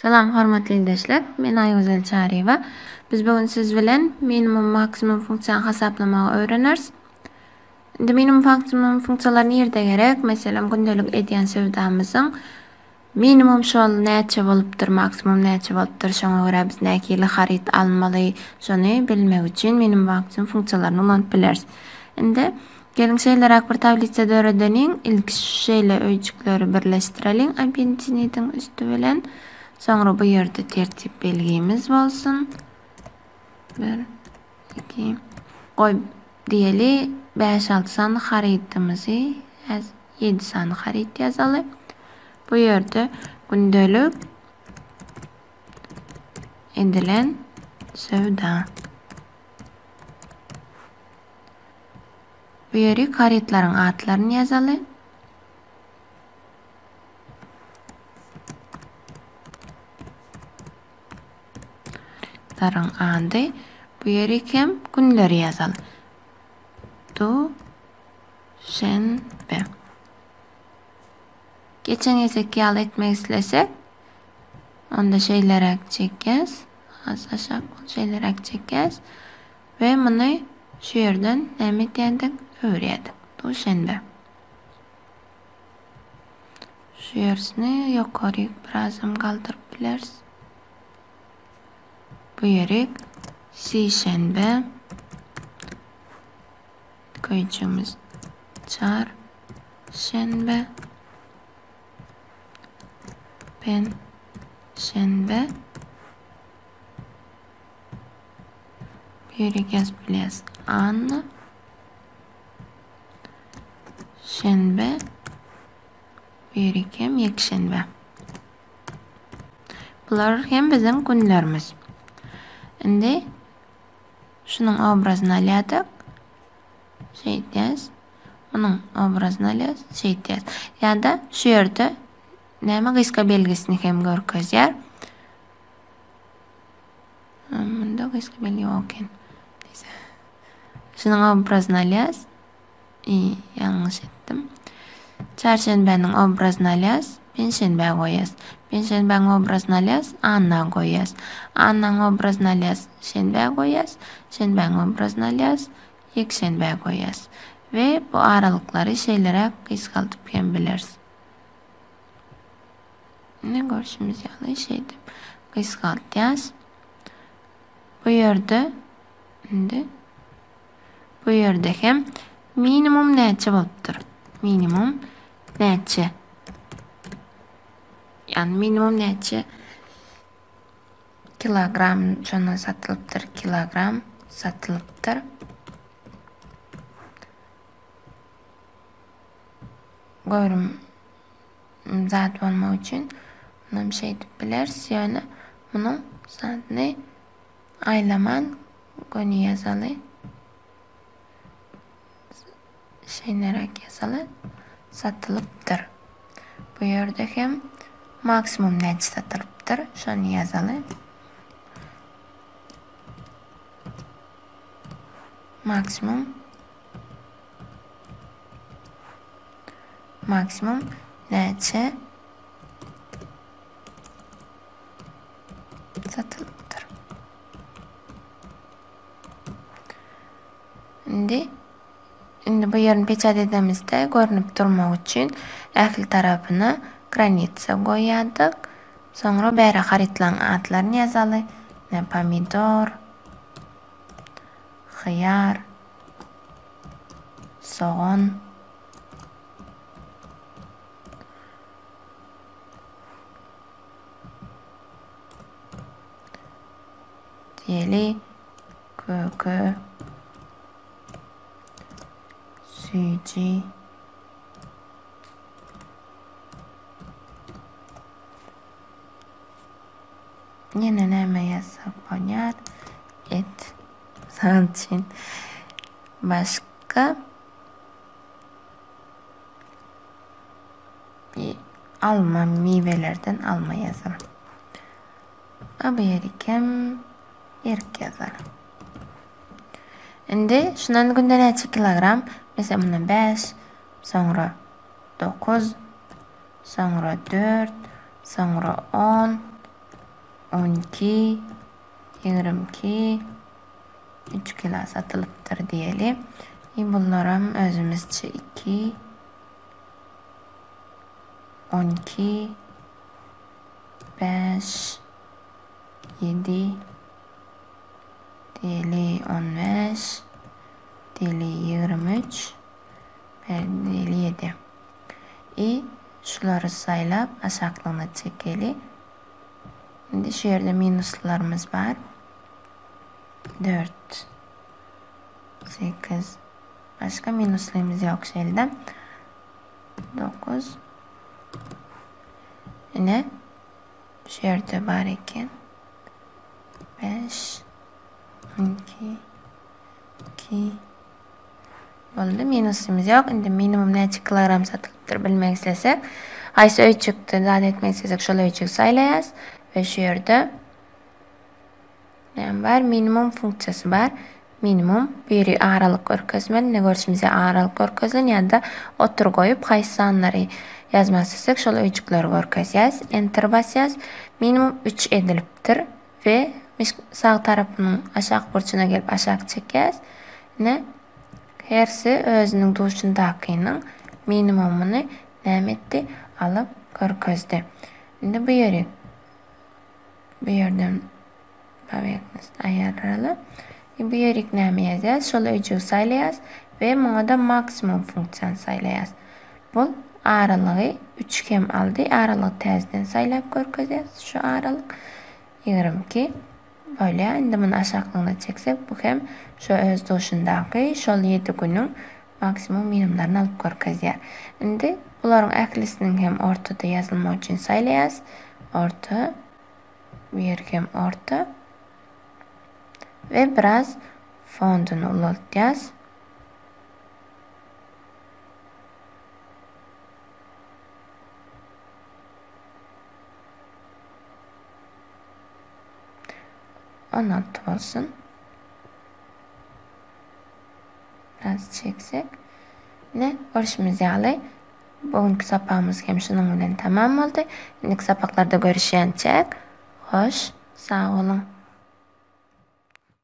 Salam hormatly ildeşler. Men Aýgözel Çaryýewa. Biz bu gün siz bilen minimum maksimum funksiýany hasaplamagy öwreneris. Indi minimum maksimum funksiýalar nirde gerek? Meselem, gündelik edýän söwdamyzyň minimum şol näçe bolupdyr, maksimum näçe bolupdyr, şoňa görä biz nähili haryt almaly, şony bilmek üçin minimum maksimum funksiýalaryny ulanyp bileris. Indi Geliň şeýleräk bir tablisa döredeliň. Ilki şeýle öýjükleri birleşdireliň obýedinitiň üsti bilen. Soňra bu ýerde tertip belgimiz bolsun. 1 2 Goý diýeli 5-6 sany harydymyzy 7 sany haryt ýazaly. Bu ýerde gündelik edilen söwda. Bu ýerik harytlaryň atlaryny ýazaly. Harytlaryň ady. Bu ýerik hem günleri ýazaly. Duşenbe. Geçen gezek ýaly etmek islesek, onda şeýleräk çekýäs. Az aşak şeýleräk çekýäs. We muny şu ýerden näme edýärdik? Öwürýärdik. Duşenbe. Şu ýerisini ýokaryk birazam galdyryp bileris. Bu ýerik sişenbe. Köýjügimiz çar şenbe. Pen şenbe. Ýerik ýazyp bilýäs. Anna. Şenbe. Ýerik hem ýekşenbe. Bular hem biziň günlerimiz. Indi şunuň obrazyny alýardyk. Şeýdýäs. Munuň obrazyny alýas, şeýdýäs. Ýa-da şu ýerde näme gysga belgisini hem görkezýär. Munda gysga belgi ýok eken. Neyse. Şunuň obrazyny alýas. I, ýalňyş etdim. Çarşenbäniň obrazyny alýas, penşenbä goýýas. Penşenbäň obrazyny alýas, anna goýýas. Annaň obrazyny alýas, şenbä goýýas. Şenbäň obrazyny alýas, ýekşenbä goýýas. We bu aralyklary şeýleräk gysgaldyp hem bileris. Ine görşümiz ýaly şeýdip gysgaltýas. Bu ýerde indi bu ýerde hem minimum näçe bolupdyr? Minimum näçe? Ýagny minimum näçe kilogram şondan satylypdyr? Kilogram satylypdyr. Görüm zat bolmak üçin munam şeýdip bileris. Ýöne munuň zadyny aýlaman göni ýazaly. Şeýleräk ýazaly. Satylypdyr. Bu ýerde hem maksimum näçe satylypdyr, şony ýazaly. Maksimum Maksimum näçe satylypdyr? Indi indi bu ýerini peçat edemizde görnüp durmak üçin ähli tarapyna granitsa goýýardyk. Soňra bäri harytlaryň atlaryny ýazaly. Ne pomidor, hyýar, sogan, Diýeli, köke, süýji, Ýene näme ýazsak bolýar? Et. Mysal üçin. Başga alma miwelerden alma ýazalım. A bu ýerikem erik ýazalım. Indi şundan günde näçe kilogram? Mesela mundan 5, soňra 9, soňra 4, soňra 10. 12, 22, 3 kilo satylypdyr diýeli. I bularam özümizçe 2, 12, 5, 7, diýeli 15, diýeli 23, diýeli 7. I şulary saýlap aşaklygyna çekeli. Indi şu ýerde minuslarymyz bar. 4 8 Başga minuslymyz ýok şeýle. 9 Ine şu ýerde bar eken. 5 12 2 Boldy, minusymyz ýok. Indi minimum näçe kilogram satylypdyr bilmek islesek, haýsy öýjükde zat etmek islesek, şol öýjügi saýlaýas we şu ýerde näme bar? Minimum funksiýasy bar. Minimum biri aralyk görkezmeli. Ne görşümiz ýaly aralyk görkezilen ýa-da otur goýup haýsy sanlary ýazmak islesek, şol öýjükleri görkezýäs. Enter basýas. Minimum 3 edilipdir we sag tarapynyň aşak burçuna gelip aşak çekýäs. Ine, hersi özüniň duşundakynyň minimumyny näme etdi? Alyp görkezdi. Indi bu ýeri bu ýerden powerhnost aýyraly. Bu ýerik näme ýazýas? Şol öýjügi saýlaýas we muňa-da maksimum funksiýany saýlaýas. Bu aralygy 3 kem aldy. Aralygy täzeden saýlap görkezýäs. Şu aralyk 22 bolýar. Indi muny aşaklygyna çeksek, bu hem şu öz duşundaky şol 7 günüň maksimum minimumlaryny alyp görkezýär. Indi bularyň ählisiniň hem ortada ýazylmagy üçin saýlaýas. Orta, bu ýer hem orta. We biraz fonduny ulaltýas. 16 bolsun. Biraz çeksek. Ne görüşümüz ýaly bugünkü sapagymyz hem şunuň bilen tamam boldy. Indiki sapaklarda görüşýänçäk hoş sag boluň.